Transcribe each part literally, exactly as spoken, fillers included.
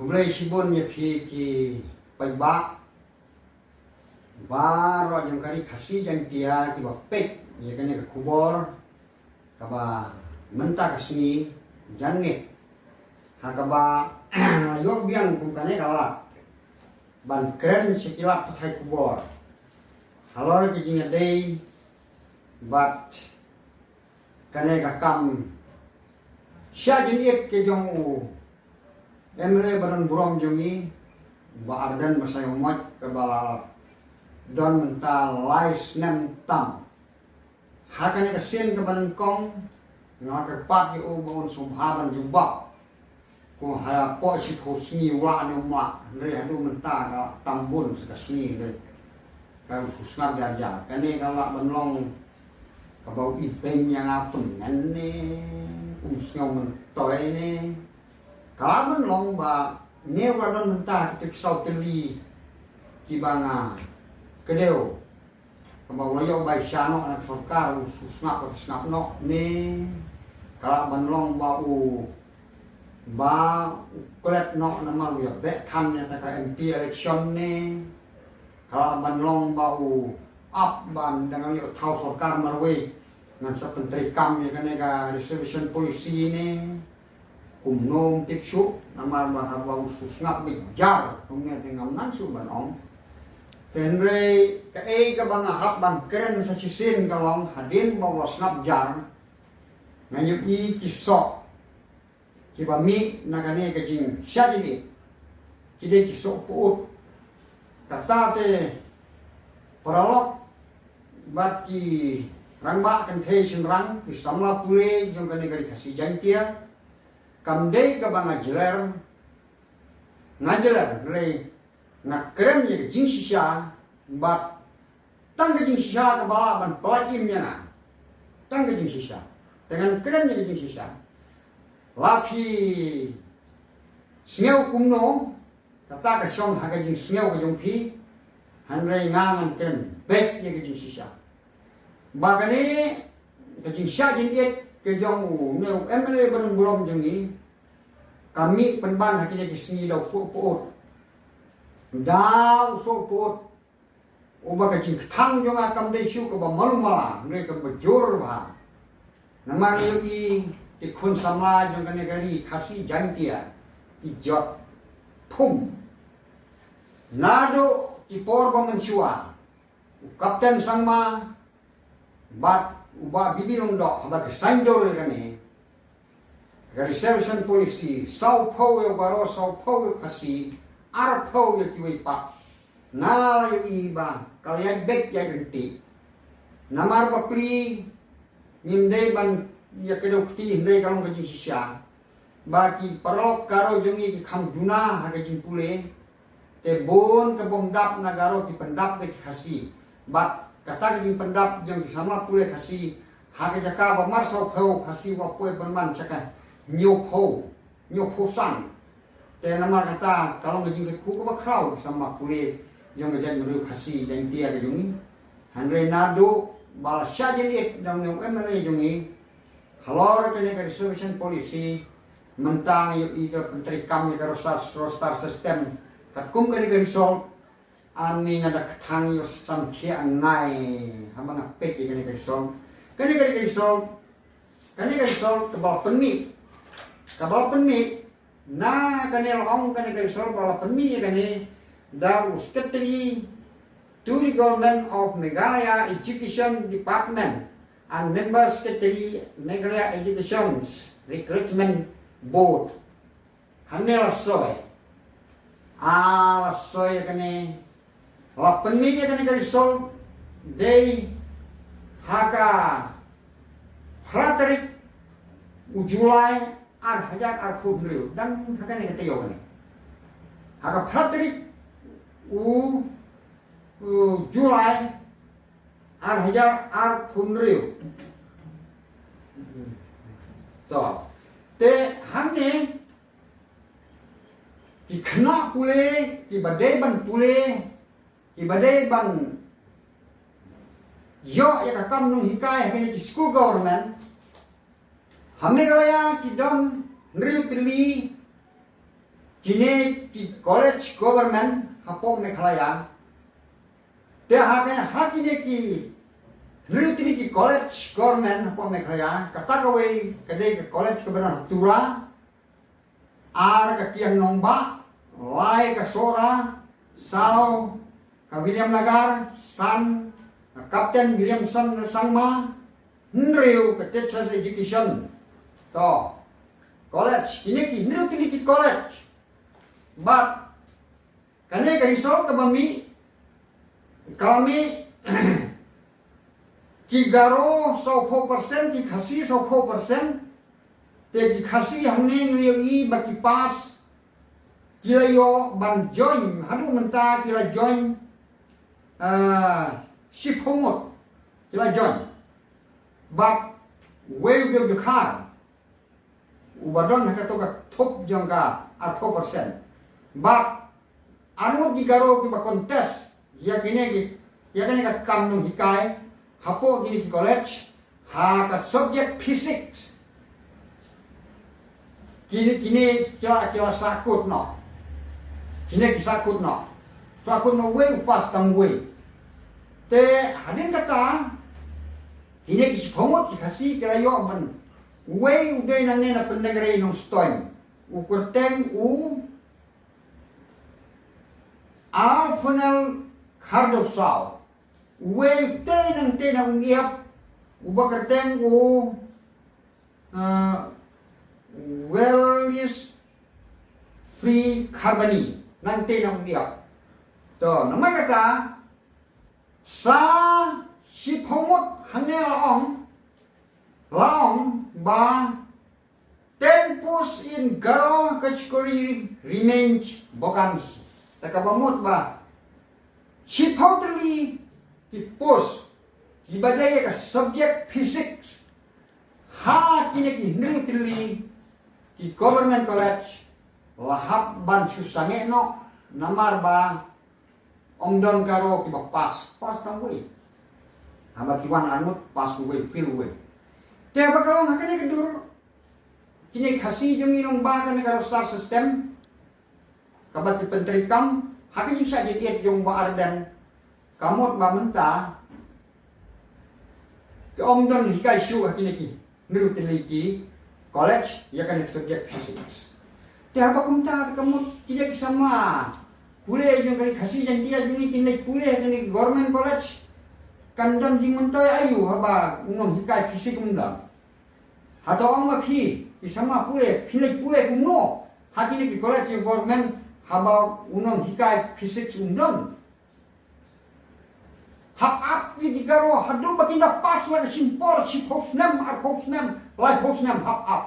Khublei shibun ïa phi ki paidbah baroh jong ka ri Khasi Jaiñtia kiba peit ïa kane ka khubor kaba mynta ka sngi janmiet, ha kaba nga ïoh biang kum kane ka lad ban kren sha ki lad pathai khubor halor ki jingïadei bad kane ka kam shah jingit ka jong u MLA ba don burom jong ngi, Bah Ardent Basaiawmoit, kaba la don mynta lai snem tam. Ha kane ka sien kaba nyngkong nga la kyrpad ïa u ba un sngewbha ban jubab. Ko ha pok shi phew sngi u lah ne um lah, hynrei haduh mynta ka tam bun sa ka sngi hynrei ka u sngap jar jar. Kane ka lah ban long kaba u ibeiñ ïa nga tymmen ne um sngew myntoi ne. Ka lah ban long ba ne u la don mynta kita ki saw tylli kiba nga kdew. Kaba u la ïoh bai sha noh na ka sorkar u sngap ka sngap noh ne. Ka lah ban long ba u ba u klet noh namar u ïa beh than ïa ta ka MP election ne. Ka lah ban long ba u ap ban dang ïoh thaw sorkar marwei ngan sa pyntreikam ïa kane ka reservation policy ne. Kumno ym tip shuh namar ba haba u sngap beit jar kumne te ngam nang shuh ban ong. Te hynrei kaei kaba nga hap ban kren sa shisien ka long hadien ba u la sngap jar, nga ïohi ki soh kiba mih na kane ka jingshah jingit ki dei ki soh pyut. Kata te paralok bad ki rangbah kynthei shynrang ki samla pule jong kane ka ri Khasi Jaiñtia, kam dei kaba nga jler, nga jler hynrei nga kren ïa ka jingshisha bad tang ka jingshisha kaba lah ban pynlait im ïa nga. Tang ka jingshisha. Te ngan kren ïa ka jingshisha. La phi sngew kumno, kata ka shong ha ka jingsngew ka jong phi. Hynrei nga ngan kren beit ïa ka jingshisha. Ba kane ka jingshah jingit ka jong u ne u MLA ba don burom jong ngi ka mih pynban ha kine ki sngi da u soh pyut. Da u soh pyut. Uba ka jingkthang jong nga kam dei shuh kaba malu mala, hynrei kaba jur bha. Namar nga ïohi ki khun samla jong kane ka ri Khasi Jaiñtia ki jot phum. Naduh ki por ba mynshuwa u Kapten Sangma bad u Bah B B Lyngdoh haba ki saiñdur ïa kane ka reservation policy, saw phew ïa u Garo, saw phew ïa u Khasi, ar phew ïa kiwei pat. Nga la ïohi ba ka la ïaid beit ïaid ryntih. Namar ba pli ngim dei ban ïa kdew kti hynrei ka long ka jingshisha ba ki paralok Garo jong ngi ki kham duna ha ka jingpule. Te bun ka bym dap na Garo ki pyndap da ki Khasi. Bad kata ka jingpyndap jong ki samla pule Khasi ha ka jaka ba mar saw phew Khasi wa poi pynban sha ka hynñiew phew, hynñiew phew san. Te namar kata ka long ka jingkyrkhu kaba khraw ki samla pule jong ka jaitbynriew Khasi Jaiñtia ka jong ngi. Hynrei naduh ba la shah jingit da u MLA jong ngi halor kane ka reservation policy, mynta nga ïohi ka pyntreikam ïa ka roster, roster system katkum kane ka result. Ani nga da kthang ïa u samthiah ngai haba nga peit ïa kane ka result. Kane ka result, kane ka result kaba la pynmih, kaba la pynmih na kane la ong kane ka result ba la pynmih ïa kane da u Secretary to the Government of Meghalaya Education Department and Member Secretary Meghalaya Education's Recruitment Board. Hangne la soi. A la soi ïa kane. La pynmih ïa kane ka result dei ha ka phra tarik u July ar hajar arphew hynriew. Dang ha kane ka taïew kane. Ha ka phra tarik u, u July ar hajar arphew hynriew. To. Te hangne ki khynnah pule, kiba dei ban pule, kiba dei ban ïoh ïa ka kam nonghikai ha kine ki skul government. Ha Meghalaya ki don hynriew tylli kine ki college government hapoh Meghalaya. Te ha kane, ha kine ki hynriew tylli ki college government hapoh Meghalaya, kata kawei ka dei ka college kaba don ha Tura, ar ka Kiang Nangbah, lai ka Sohra, saw ka William Nagar, san ka Captain Williamson Sangma, hynriew ka Teachers Education. To, college, kine ki hynriew tylli ki college. Bad kane ka result kaba mih, ka mih, ki Garo sawphew percent, ki Khasi sawphew percent. Te ki Khasi hangne ngi ïohi ba ki pass, ki la ïoh ban join, haduh mynta ki la join, ah, shiphew ngut ki la join. Bad uwei u dei u Dkhar uba don ha kato ka thup jong ka arphew percent. Bad ar ngut ki Garo kiba contest ïa kine ki, ïa kane ka kam nonghikai hapoh kine ki college ha ka subject physics. Kine, kine ki la, ki la sahkut noh. Kine ki sahkut noh. Sahkut noh uwei, u pass tang uwei. Te hadien kata, kine ki shiphew ngut ki Khasi ki la ïoh ban, uwei u dei nangne na Pyndengrei Nongstoiñ, u kyrteng u Alphanel Khardosaw. Uwei u dei nangtei na Umïap, uba kyrteng u, ah, Wellis Free Kharbani, nangtei na Umïap. To, namar kata, sa shiphew ngut hangne la ong, la ong ba ten post in Garo category remains vacant. Te kaba mut ba shiphew tylli ki post kiba dei ïa ka subject physics ha kine ki hynriew tylli ki government college la hap ban shu sangeh noh, namar ba ym don Garo kiba pass, pass tang uwei. Haba ki wan ar ngut, pass uwei, fail uwei. Te haba ka long ha kane ka dur, kine Khasi jong ngi nongbah kane ka roster system kaba ki pyntreikam ha ka jingshah jingit jong Bah Ardent, ka mut ba mynta ki ym don hikai shuh ha kine ki hynriew tylli ki college ïa kane ka subject physics. Te haba kumta, te ka mut kine ki samla pule jong ka Ri Khasi Jaiñtia jong ngi kin leit pule ha kine ki government college, kan don jingmyntoi aïu haba u nonghikai physics um don? Hato ong ma phi, ki samla pule, phi leit pule kumno ha kine ki college jong government haba u nonghikai physics um don? Hap ap ïa ki Garo haduh ba kin da pass la ka shim por shiphew snem, arphew snem, laiphew snem, hap ap.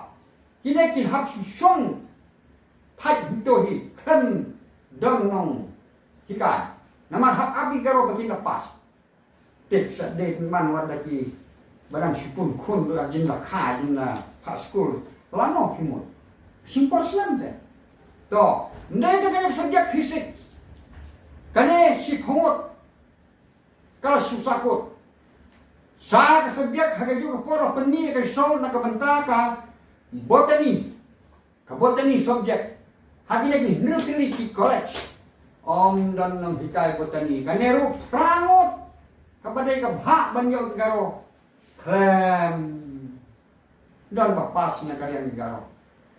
Kine ki hap shu shong phai hangto hi, khlem don nonghikai. Namar hap ap ïa ki Garo ba kin da pass. Te sa dei pynban wat da ki ba dang shu pun khun, ba jin la kha, jin la phah skul. Lano phi mut? Shim por slem te. To, ym dei te kane ka subject physics. Kane shiphew ngut ka la shu sahkut. Sa ka subject ha kajuh ka por la pynmih ka result na ka bynta ka botany. Ka botany subject ha kine ki hynriew tylli ki college, ym don nonghikai botany. Kane ruh phra ngut, kaba dei ka bhah ban ïoh ki Garo, khlem don ba pass na ka liang ki Garo.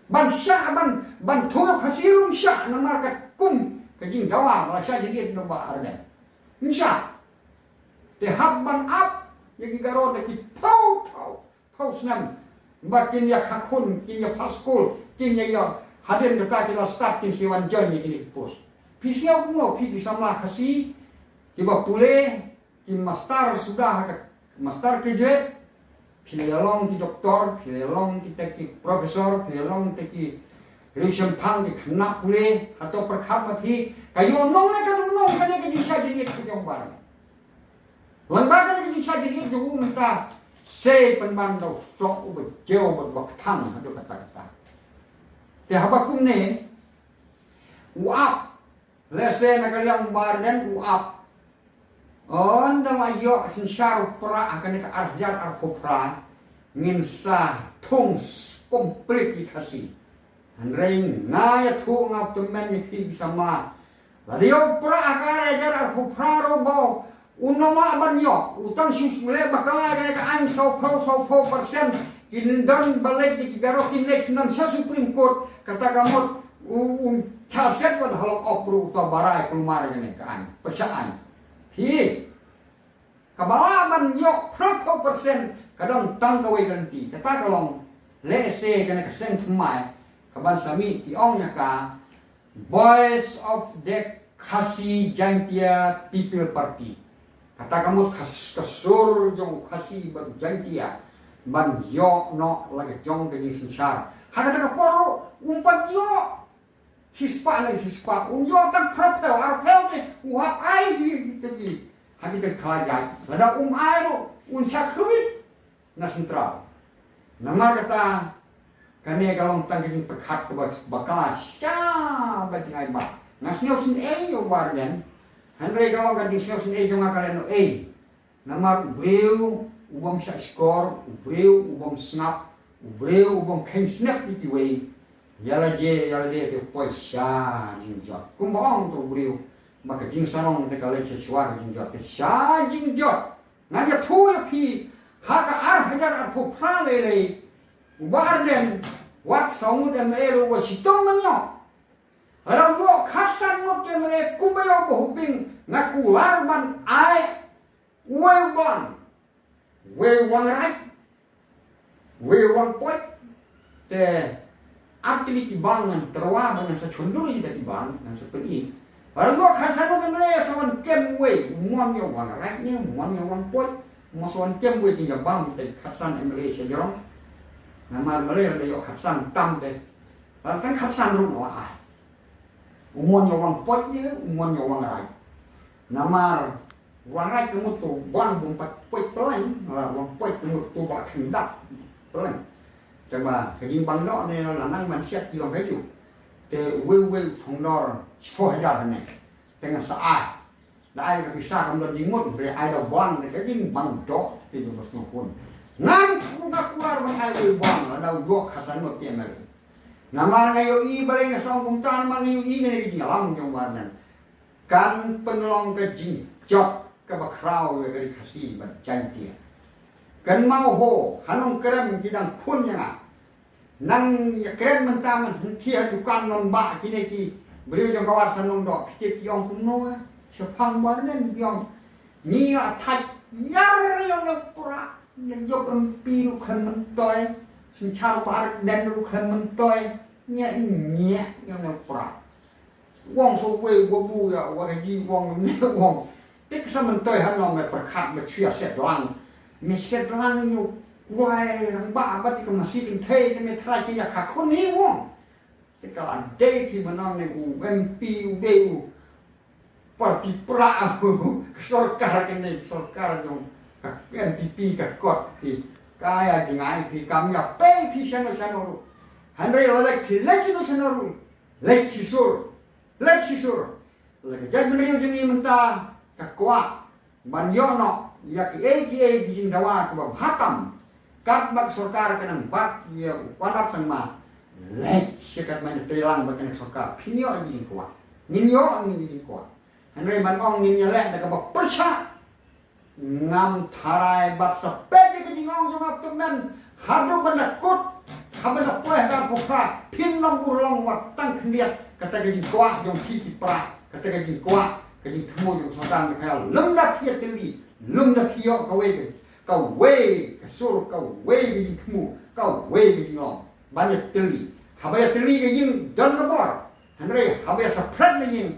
Ban shah, ban, ban thung ïa u Khasi ruh ym shah, namar katkum ka jingdawa ba la shah jingit na u Bah Ardent. Ym shah. Te hap ban ap ïa ki Garo da ki phew phew phew snem ba kin ïa kha khun, kin ïa phah skul, kin ïa ïoh, hadien kata ki la start kin sa wan join ïa kine ki post. Phi sngew kumno phi ki samla Khasi kiba pule, ki master suda ha ka master graduate, phi la ïa long ki doktor, phi la ïa long kita ki professor, phi la ïa long kita ki riewshemphang, ki khynnah pule. Hato pyrkhat ma phi ka ïoh nong ne ka nong nong kane ka jingshah jingit ka jong u Bah Ardent? Lyngba kane ka jingshah jingit jong u mynta, sei pynban da u soh uba jew bad uba kthang haduh katta katta. Te haba kumne u ap, lehse na ka liang u Bah Ardent u ap, ynda la ïoh synshar u Prah ha kane ka ar hajar arphew phra, ngin sa thung complete ïa ki Khasi. Hynrei nga ïathuh nga tymmen ïa phi ki samla. Lada ïoh pra ha ka ar hajar arphew phra ruh ba un ym lah ban ïoh, u tang shu leh bakla ïa kane ka aiñ, sawphew, sawphew percent. Kin don ba leit ïa ki Garo kin leit sdang sha Supreme Court, kata ka mut u, un shah set ban halok op ruh uta ba rai kulmar ïa kane ka aiñ, pyrshah aiñ. Phi Kaba lah ban ïoh phraphew percent ka don tang kawei ka lynti. Kata ka long lehse kane ka seng thymmai kaban sa mih ki ong ïa ka Voice of the Khasi Jaintia People Party. Kata ka mut ka s-, ka sur jong u Khasi bad u Jaintia ban ïoh noh la ka jong ka jingsynshar. Ha kata ka por ruh um pat ïoh shispah ne shispah, un ïoh tang phraphew, arphew te u hap ai hi te ki. Ha kita ki khlajai. Lada um ai ruh un shah khlwit na sentral. Namar kata kane ka long tang ka jingpyrkhat kaba bakla sha ba jingai ba. Nga sngew sngewsih ïa u Bah Ardent. Hynrei ka long ka jingsngewsih jong nga ka lehnoh ei. Namar u briew u bym shah shkor, u briew u bym sngap, u briew u bym kheiñ snep ïa kiwei. Ïa la je, ïa la je te poi sha jingjot. Kumba ong to u briew, ba ka jingsarong te ka leit sha shuwa ka jingjot, te sha jingjot. Ngan ïathuh ïa phi, ha ka ar hajar arphew phra lei lei, u Bah Ardent, wat saw ngut M L A ruh u shitom ban ïoh. Lada u ïoh khatsan ngut ki M L A kumba ïoh u Bah Hoping, nga kular ban ai uwei u bang, uwei u Wangraij, uwei u Wangpoit, te ar tylli ki bang ngan tyrwa ba ngan sa shon dur ïa ki bang, ngan sa pyni. Lada u ïoh khatsan ngut ki M L A sa wan kem uwei, u mon ïa u Wangraij ne, u mon ïa u Wangpoit, u mon sa wan kem uwei, te ïa bang te khatsan M L A sha jrong. Namar M L A lada ïoh khatsan tam te. Lada tang khatsan ruh la ai. U mon ïa u Wangpoit ne, u mon ïa u Wangraij. Namar u Wangraij ka mut u bang bym pat poit pyllein, la u Wangpoit ka mut u ba khyndat pyllein. Te ba ka jingbang doh ne la nang ban siat ki long kajuh. Te uwei uwei u founder shiphew hajar ne. Te ngan sa ai. Da ai ka pisa kam don jingmut, bre ai da bang ne ka jingbang doh te ju bas nukun. Ngan ku ka kular ban ai uwei bang, la da u doh khatsan ngut ki M L A. Namar nga ïohi balei nga sa ong kumta, namar nga ïohi kane ka jingïalam jong u Bah Ardent kan pynlong ka jingjot kaba khraw ïa ka ri Khasi bad Jaintia. Kynmaw ho, ha Nongkrem ki dang khun ïa nga. Nang ïa kren mynta man hynrei ha dukan non ba kine ki briew jong ka War San Nongdoh, phi tip ki ong kumno, shaphang Bah Ardent ki ong. Ngi la thait ïar ïa u Nongpra, ne jop M P ruh khlem myntoi, synshar Bah Ardent ruh khlem myntoi, ngi ïa i ngi ïa u Nongpra. Wong so wei wa bu ïa wa ka ji wong ne wong. Te ka sa myntoi ha nong me pyrkhat me chwia set lang. Me set lang ïa u kwai rangbah bad ïa ka masi kynthei te me trai ki ïa ka khun hi wong. Te ka la dei ki mynong ne u M P u dei u parti pra u ka sorkar kane sorkar jong ka N P P ka kot ki. Ka ïa jingai phi kam ïa pei phi shano shano ruh. Hynrei la leit phi leit shano shano ruh. Leit shisur. Leit shisur. La ka jaitbynriew jong ngi mynta ka kwah ban ïoh noh ïa kiei kiei ki jingdawa kiba bha tam. Katba ka sorkar ka nang bat ïa u Conrad Sangma. Leit sha katba ngi treilang bad kane ka sorkar. Phin ïoh ïa ki jingkwah. Ngin ïoh ïa ki jingkwah. Hynrei ban ong ngin ïaleh da kaba pyrshah. Ngam tharai bad sa peit ïa ka jingong jong nga tymmen haduh ban da kut, ha ban da poi ha ka pukra, phin long urlong wat tang khyndiat, kata ka jingkwah jong phi ki para, kata ka jingkwah, ka jingthmu jong Soitan ka khayal, lymda phi ïatylli, lymda phi ïoh kawei ka, kawei ka sur, kawei ka jingthmu, kawei ka jinglong. Ban ïatylli. Haba ïatylli ka ïing don ka bor. Hynrei haba ïa sa phret na ïing,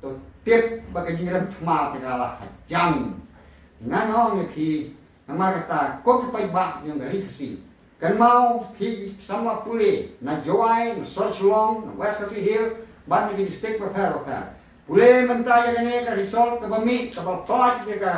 to tip ba ka jingrem thma te ka la hajan. Nga ong ïa phi, namar kata ko ki paidbah jong ka ri Khasi. Kynmaw phi samla pule na Jowai, na South Shillong, na West Khasi Hills, bad na ki district bapher bapher. Pule mynta ïa kane ka result kaba mih, kaba pynlait ïa ka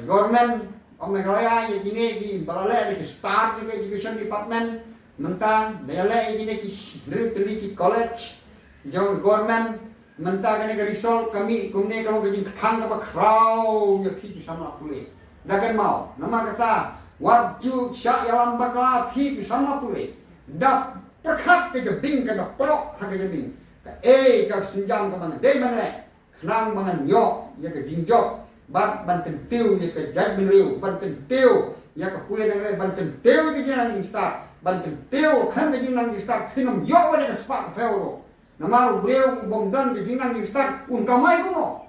Government of Meghalaya ïa kine ki ba la leh ïa ki start ïa ka education department mynta ba ïa leh ïa kine ki hynriew tylli ki college jong government mynta kane ka result ka mih kumne ka long ka jingkthang kaba khraw ïa phi ki samla pule. Da kynmaw namar kata wat ju shah ïalam bakla phi ki samla pule. Dap Pyrkhat ka jabieng, ka da proh ha ka jabieng. Kaei ka sienjam kaba nga dei ban leh khnang ba ngan ïoh ïa ka jingjop bad ban kyntiew ïa ka jaitbynriew, ban kyntiew ïa ka pule nangleh, ban kyntiew ïa ka jingnang jingstad, ban kyntiew khlem ka jingnang jingstad phin ym ïoh wat ïa ka spah ka phew ruh. Namar u briew u bym don ka jingnang jingstad un kamai kumno?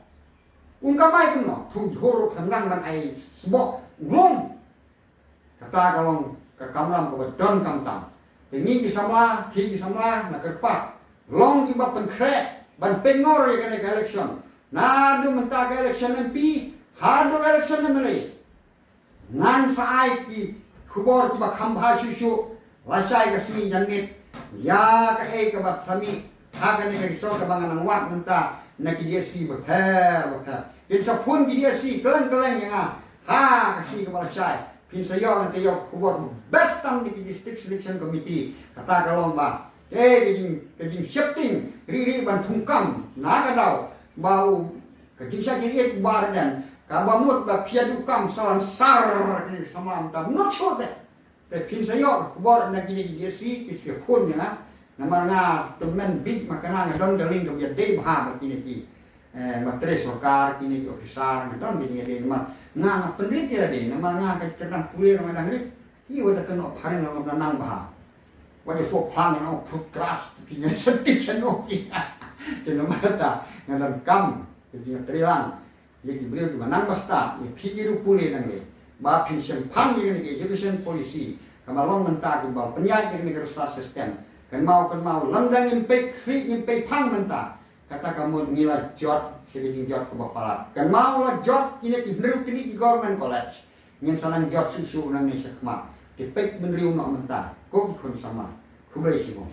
Un kamai kumno? Thung jhur ruh khlem nang ban ai sboh u lum. Kata ka long ka kamram kaba donkam tam. Te ngi ki samla, phi ki samla, nga kyrpad, long kiba pynkhreh ban pynngor ïa kane ka election. Naduh mynta ka election M P haduh election M L A. Ngan sa ai ki khubor kiba kham bha shuh shuh lashai ka sngi janmiet ïa kaei kaba sa mih ha kane ka result kaba nga nang wad mynta na ki D S C bapher bapher. Kin sa phone ki D S C kylleng kylleng ïa nga ha ka sngi kaba lashai. Phin sa ïoh, ngan sa ïoh khubor best tam na ki District Selection Committee. Kata ka long ba, eh, ka jing, ka jingsheptieng rieh rieh ban thungkam na ka daw ba u, ka jingshah jingrieh u Bah Ardent kaba mut ba phi ïa duh kam sa wan sar kine ki samla mynta, not sure te. Te phin sa ïoh khubor na kine ki D S C ki sa phone ïa nga. Namar nga tymmen bit ma kane nga don ka link kaba ïadei bha bad kine ki, eh, ma trei sorkar, kine ki officer, nga don ka jingïadei namar nga, nga pynrit ïa lade, namar nga ka kyrdan pule nga dang rit. Ki wat da kynnoh phareng nga dang nang bha. Wat da foh phang nga ong food class ki nga sentip seno ki. Te namar ta nga donkam ka jingtreilang ïa ki briew kiba nang ba stad, ïa phi ki riew pule nangne, ba phin shemphang ïa kane ka education policy kaba long mynta, kiba pynïaid ïa kane ka research system. Kynmaw, kynmaw, lymda ngim peit khlieh ngim peit phang mynta, kata ka mut ngi la jot sha ka jingjot kaba palat. Kynmaw, la jot kine ki hynriew tylli ki government college, ngin sa nang jot shuh shuh nangne shakhmat. Te peit bynriew noh mynta ko ki khun samla. Khublei shibun.